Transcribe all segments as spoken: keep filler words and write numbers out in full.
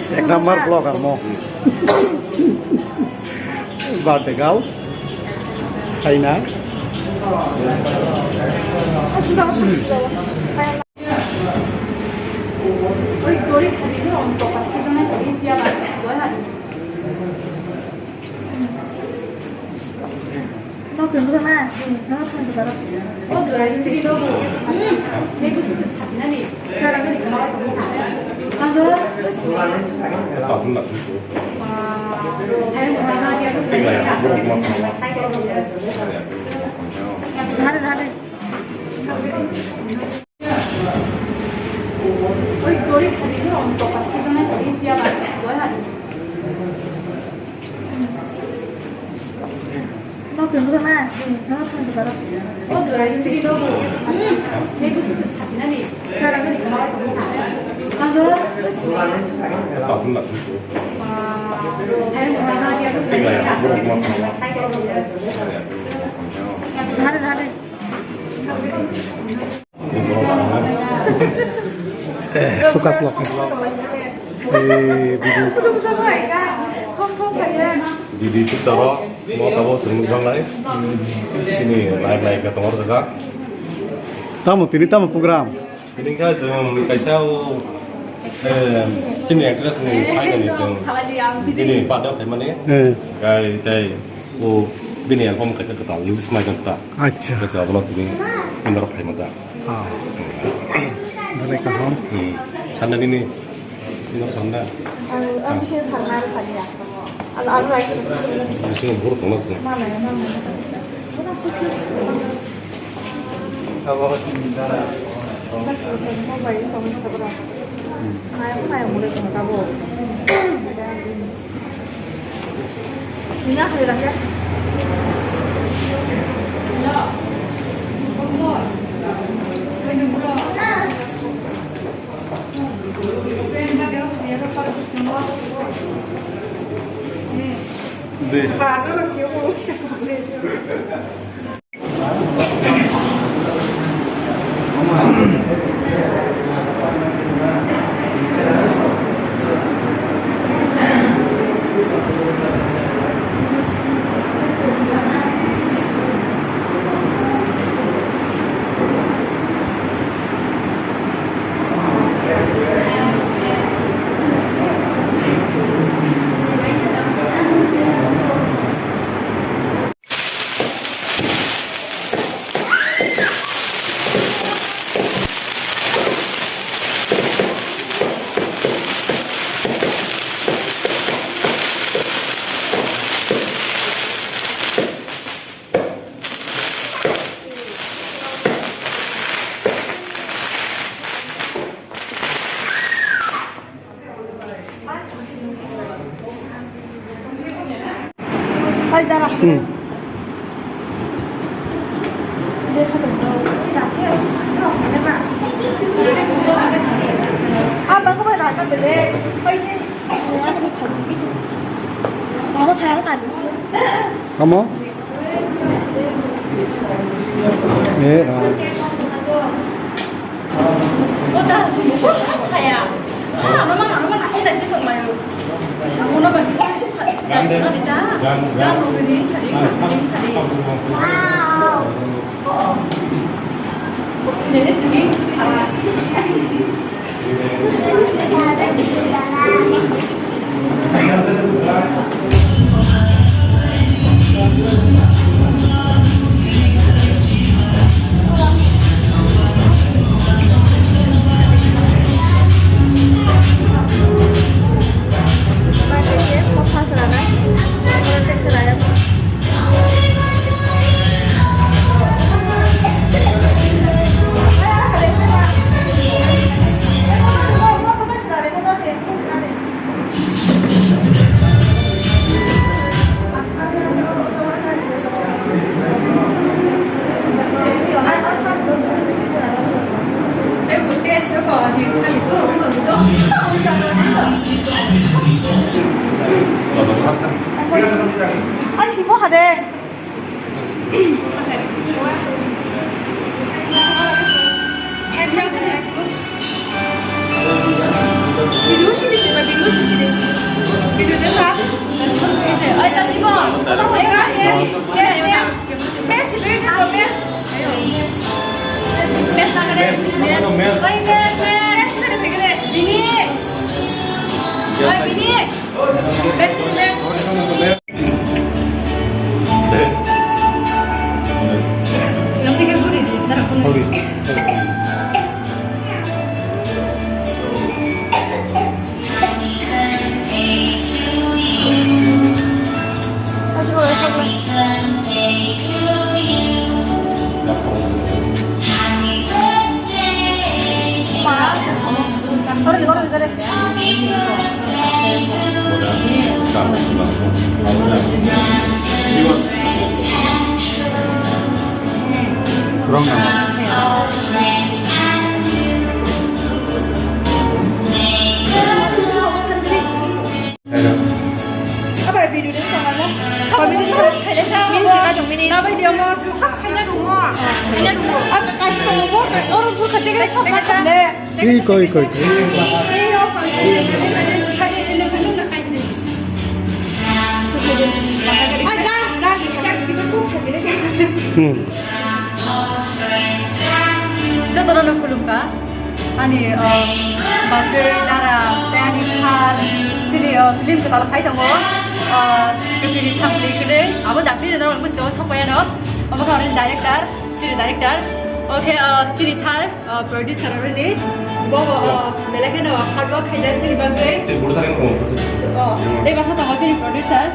Ek number vlogger mo. Birthday girl. China. Focus loh. Eh, video. Didi tu saro, mau tabo semua janglai. Ini naik naik ke tengor jaga. Tamo, tini tamo program. Ini kan sem kaisa o, eh, sini actress ni final ni sem. Ini pada kayak mana? Eh. Kai tai. O bini album kaisa kwtal release mai kha ta. Acha. Kaisa abono tini indor phai mata. Ah. Belai kaham. Hmm. Sanda nini indor sanda. Ang, ang bisi sarna sani ya. Al, al rai. Bisi buru tongna. Mama ya, mama ya. Abo dara. Mama ya, mama ya, mama ya. Hmm. Tamo? Eh, ah. Ai, si mo hade. Wrong number. Abai video ni tong ano. Kami ni tong. Mini kita tong mini. Nabai dia mo. Sab khaina dong mo. Khaina dong mo. Aka kasi tong mo. Orang pun kerja kan sab khaina le. Iko, iko, iko. Ini apa? Ini apa? Ini apa? Ini apa? Ini apa? Hmm. Jotono no khulumkha. Ani, uh, bachwi dara tei ani sir chini, uh, film kwtal khai tongo. Uh, Kwthwini Samtwi Kwdwi. Abo dakti rwno bwskango sokpaiya no. Omo khe ani director, chini director. Oke, uh, chini sir, uh, producer rwni. Bo, uh, belai kheno hard work khaijak chini bagwi. Oh, tei bwsa tongo chini producer.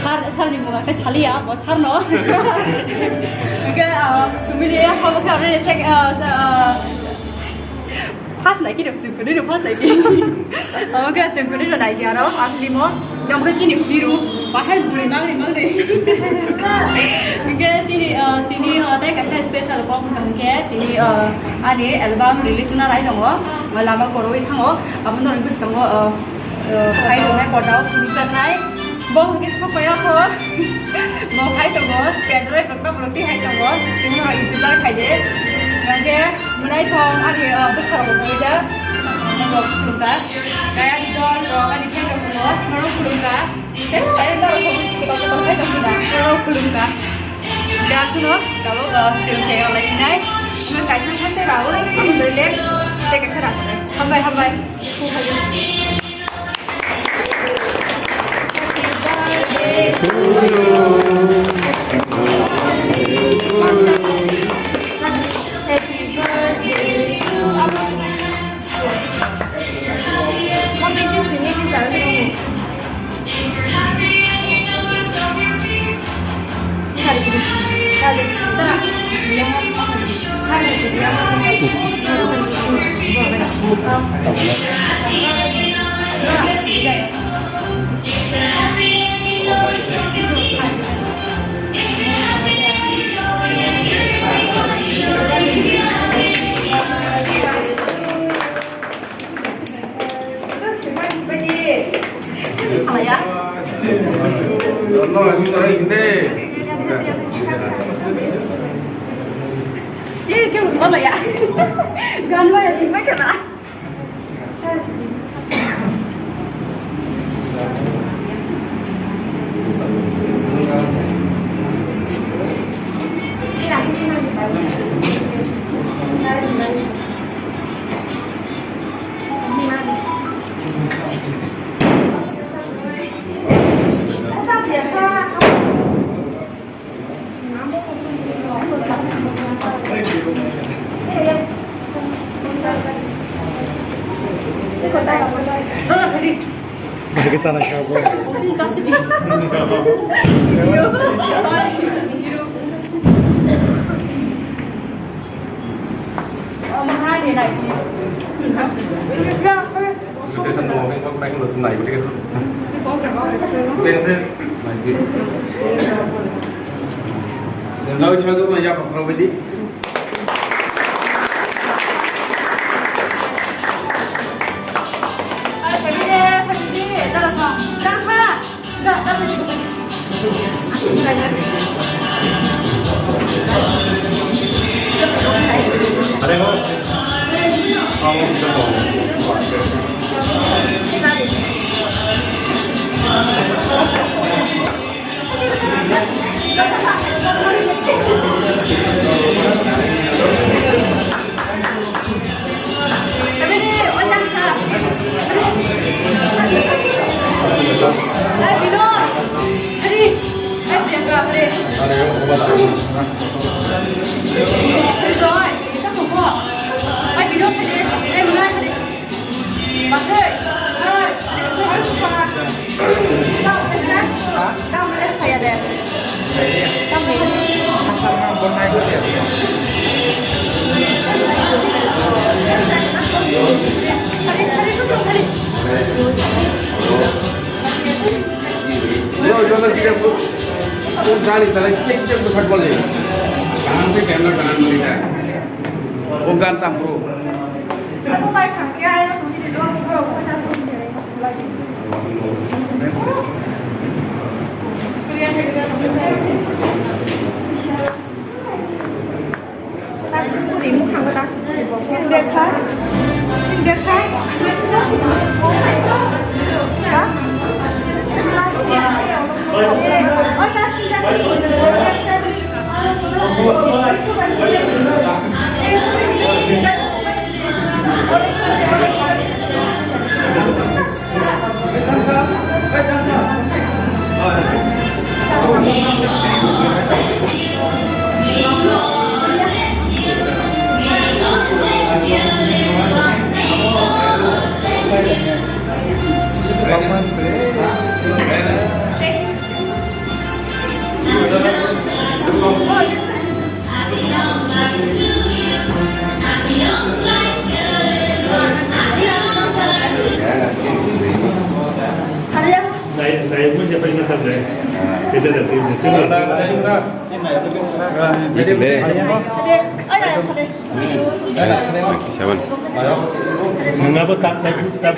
Ah, sir, sir ni mung khe saliya, bo sir no. Hingke, ah, sumili, habo khe aro sek, ah, ah, first nai khe rok sumili, first nai khe. Habo khe sumili rok nai khe aro, asli mo. Yang khe chini biru, bahai buri mangri mangri. Hingke tini, ah, tini, ah, tei kaisa special kok hingke tini, ah, ani album release na nai tongo, lama koroi thango, abo no bwskango, ah, Khai tongnai porda o suri jaknai. Bo hwnkhe sokpaiya kho. Bo khai tongo, pendrive rok tamo rok twi hai tongo. Tini rok intezar khai de. Hwnkhe mwnai song ani, ah, bwsarok bo rijak. Bwsarok bo khulumkha. Kaya ni dol rok ani khai tongo, norok khulumkha. Tei kaya ni dol rok song kotor kotor khai tongkha, norok khulumkha. Hwnkhe aswkno tabuk, ah, chwng khai rok lai sinai. Hwnkhe kaisa saste rao, abo relax, tei kaisa rao. Hambai, hambai. Bagi sana siapa? Yo, yo, no, kita pun, pun gani, tala, kita, kita pun football ni. Kahan pe kena, kahan mari hai. Wo gan tam, bro. Seven. Nungabo tak tak tak.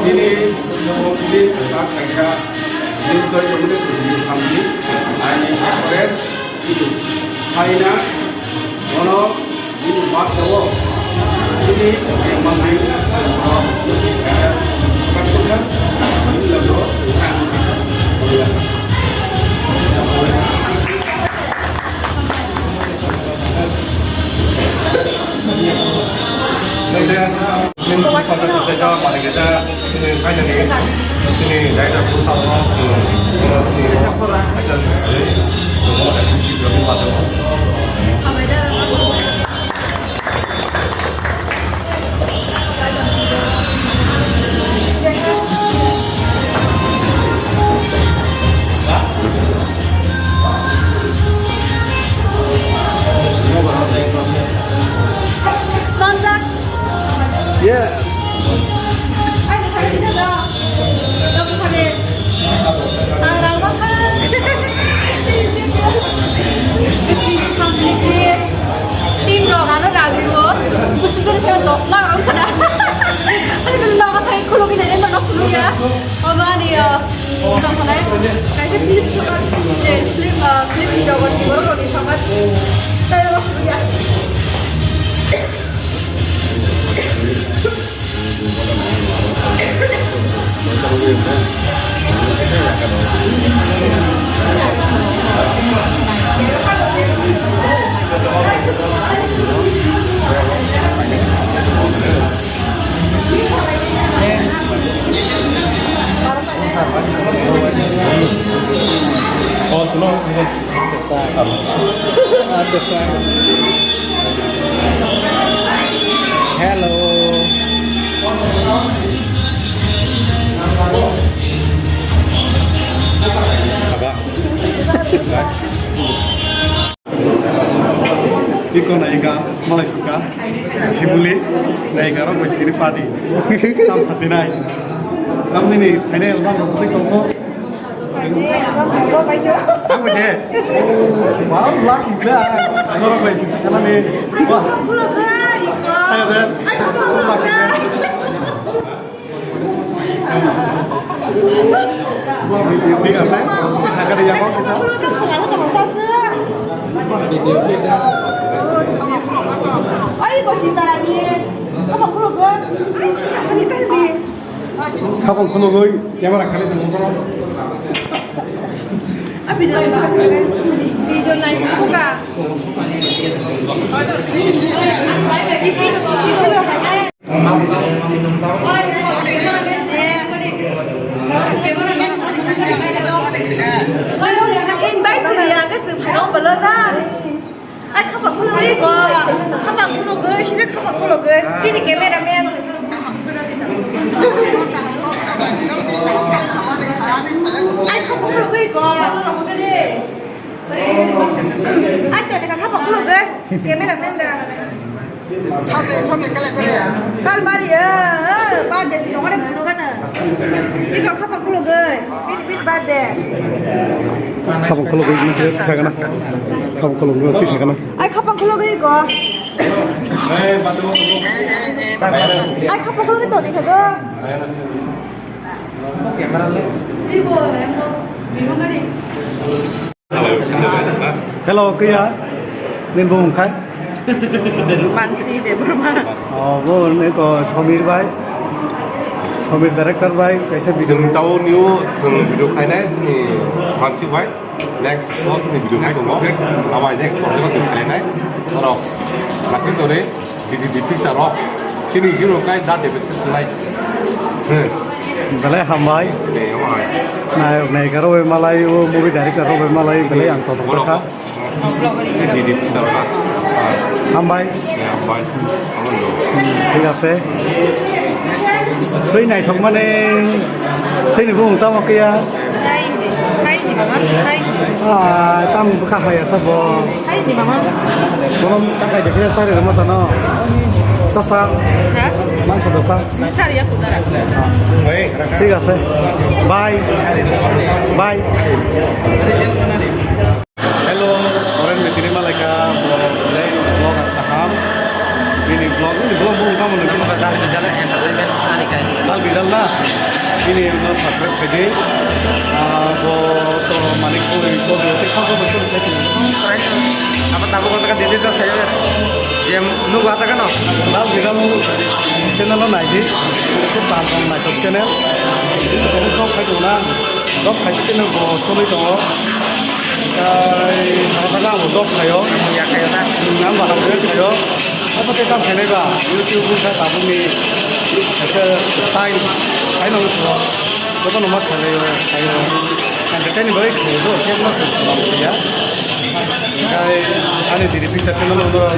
Nini mukti tak kaisa nini soi tongmani phuiwi samdi. Aini sakore nini phaina bono nini mat tabo. Nini manai Yes. Team rok ano ragwi o. Kusi jani khe dos lakh rok khna. Ani nogo thai khulugwi nai, eno no khulugya. Obo ani, o, tongthoknai. Kaisa film, film, ah, film ni dogan ni borok rokni samad. Tei o khulugya. Hello. Iko naika, malai sika, Simuli, naika rok bai kiri party. Tam sasinai. Tam nini, phainai album rok twi tongkho. Ang bai de. Wow, lucky guy. Norok bai sika sana ni. Wah. Ayo de. Lucky guy. Thik ase, sakari yago kisa. Oi, bosi tarani. Apa kulo go? Apa ni tadi? Khapang khulugwi camera khali tongkho. Video nai suka. Ai, khapang khulugwi ko. Khapang khulugwi, sini khapang khulugwi. Sini camera man. Ai, khapang khulugwi ko. Ai, to, khapang khulugwi. Camera man da. Kalbari, eh, birthday si nongore buno gana. Iko khapang khulugwi, bit bit birthday. Khapang khulugwi, tisa gana. Khapang khulugwi, tisa gana. Ai, khapang khulugwi ko. Ai, khapang khulugwi to ni khago. Hello, kaya? Nini bumung khai? Mansi Debbarma. Oh, bo ni ko Somir bai. Somir director bai, kaisa video. Chwng tao new chwng video khainai, chini Mansi bai. Next, so chini video khai tongo. Abai next project chwng khainai. Oro, nasik tore. D D D picture rok. Chini hero kai da David se slai. He. Belai hambai. Belai hambai. Nayok nayika rok bai malai, o movie director rok bai malai, belai ang kotor kha. D D D picture rok. Hambai. Ya, hambai. Hambai. Hmm, thik ase. Sui naithok mani, sui ni bumung tamo kaya. Hai ni, hai ni mama, hai ni. Ah, tamo bwkha hai asa bo. Hai ni mama. Bono takai de kaya sari rama tano. Sasa. Ha? Mangso dosa. Sari ya kudara. Thik ase. Bye. Bye. Hello, oren mitiri malaika vlog, vlog kaham. Ini vlog, ini vlog bumung tamo nang. Namo sadar bidal entertainment sani kai. Dal bidal na. Ini no subscribe khaidi. Ah, bo to manik ko ko ko ko ko ko. Apa tabu kata kata didi to saya. Jam nu kata kan no. Dal bidal channel no naidi. Itu tantang naikok channel. Itu kok kok khaidona. Kok khaidi channel bo soli to. Tei saka saka ang vlog khaio. Ang ya khaio na. Hmm, ang bahai vlog khaio. Abo tei kam khainai ba, YouTube wngkha tabukni kaisa time, time ang soro. Jotono ma khailai o, khaio. Entertain ni bagwi khaio, so, khe ma se samang khaia. Tei ani diri picture channel uno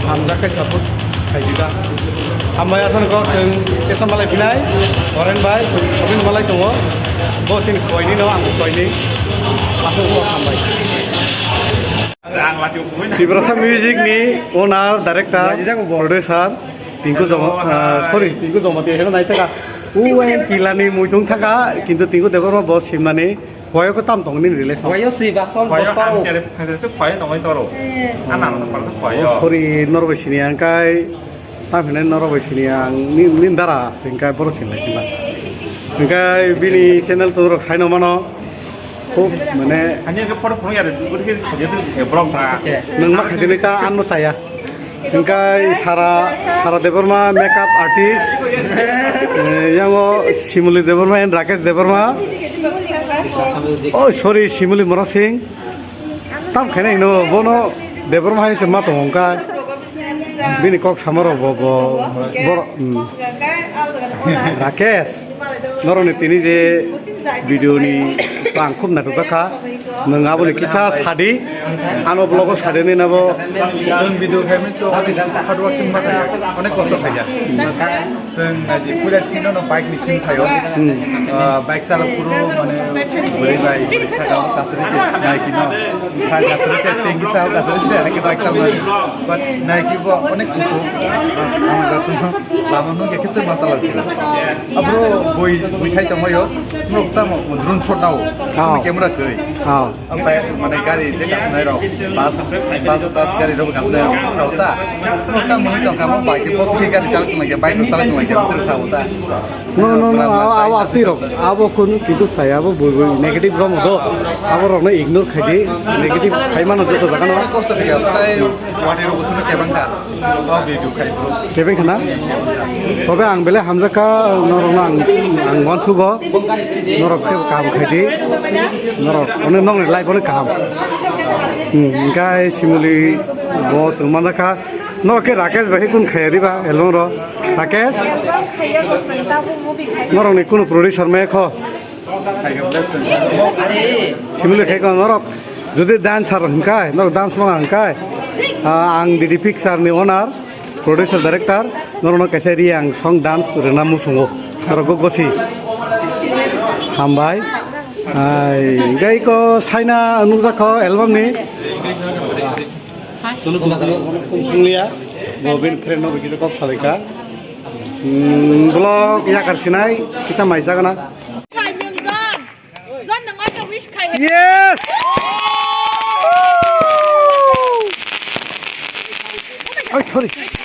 hamjak khe support khaidi da. Hambai asano kok chwng kesa malai pinai, Oren bai, chwng shopping malai tongo. Bo chini khoini no, ang khoini. Aswk kok hambai. Tiprasa Music ni owner, director, producer, Tinku Joma-, ah, sorry, Tinku Jamatia, heno nai thaka. U N Kilani muitung thaka, kintu Tinku Debbarma bo simnani, khoyo ko tam tong nini relation. Khoyo si basol botoro. Khoyo ang chere, ang chere se khoyo tongoi toro. Ana no parta khoyo. Oh, sorry, norbai sini ang kai. Tam hinai norok bai sini ang ni, ni dara hingkai borok sini lai sini. Hingkai bini channel to rok saino mano. Khub mane ani ke photo phunuk yare, udah ke khajatu ke vlog na. Nang ma khajini ta anno saya. Hingkai Sara, Sara Debbarma makeup artist. Eh, yango Simuli Debbarma and Rakesh Debbarma. Oh, sorry, Simuli Mora Singh. Tam khaina hino bono Debbarma hai se ma tongo wngkha. Bini kok samarok bo, bo, borok, hmm. Rakesh, norokni tini je video ni Ang khub naithokjak kha. Nwng aboni kisa sadi, ano vlog o sadi nini abo. Chwng video khaimani to hard working ma khaikha, onek kosto khaikha. Chwng naidi puila sino no bike ni simi phaio. Hmm. Ah, bike chala phuru mane bwrwi bai bwrwi saka o kasari se naiki no. Kha kasari se tengi sa o kasari se aki bike chalmani. But naiki bo onek kutu. Ang gasno lama nung ya khetse ma chala se. Abro boi boi sai tongmaio. Norok tamo drone shot nao. Ah. Camera kwrwi. Ah. Omo bai mane gari je kasnai rok, bus, bus, bus gari rok kasnai rok sao ta. Omo ta mui tong kha, omo bai khe bo khe gari chalok tong lai khe, bike rok chalok tong lai khe, sao ta. No, no, no, abo, abo aktwi rok, abo kun kintu sai, abo bui bui negative rom do, abo rok no ignore khai di, negative khai mano joto jaga no. Kosto khe, tai wadi rok usung kebang kha. Kebeng khana? Tobe ang belai hamjakha, norokno ang, ang uansugo, norok tei kaham khaidi, norok, ono nokni life ono kaham. Hmm, hingkhe Simuli bo chwng manjakha, norok khe Rakesh bai khe kun khaiya diba, elbong rok? Rakesh? Norokni kunu producer maya kho? Simili khai ko norok jodi dancer hwnkhe, norok dance manga hwnkhe, ah, ang D D Picture ni owner, producer director, norokno kaisa Reang song dance rwna muchungo, norok go gosi. Hambai. Ai, gai ko saina nukjak kho album ni. Sungliya, bo bini friend no bikisa kok salaikha. Hmm, vlog yakar sinai, kisa mai jagana. Khai nwng John. John nwng aita wish khai. Yes! Oi, sorry.